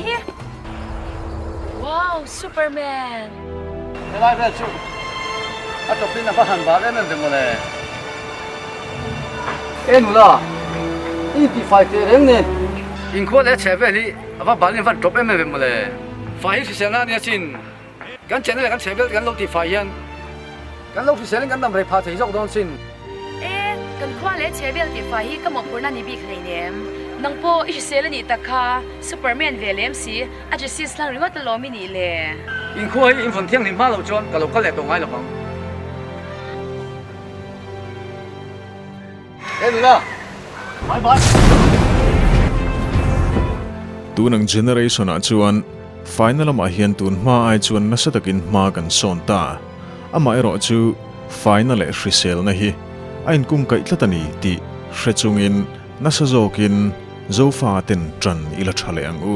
hi. Wow Superman. Helai vel chu a tawpin a va han bal em em ve mawle. E nula, i intifai teh reng ni. Inkhua leh a chheh vel hi a va balin a van tawp em em ve mawle. Fai hi hriselna a nia chin. Kan chenna leh kan chheh vel te kan lo tihfai hian kan lo hriselin kan dam rei phah thei zawk dawn sin. E, kan khua leh chheh vel tihfai hi ka mawhphurhna ni bik hleinem. Nang pawh i hrisel a nih tak kha, Superman ve lem si, a Justice hlang ringawt alawm i nih le. Inkhua hi invawn thianghlim hma loh chuan ka lo kal leh tawh ngai lovang. E nula, bye bye. Tun ang generation ah chuan faina lamah hian tun hma ai chuan nasa takin hma kan sawn ta. Amaherawh chu faina leh hriselna hi a inkungkaih tlat a ni tih hre chungin nasa zawkin Zofa ten ṭan ila ṭha leh ang u.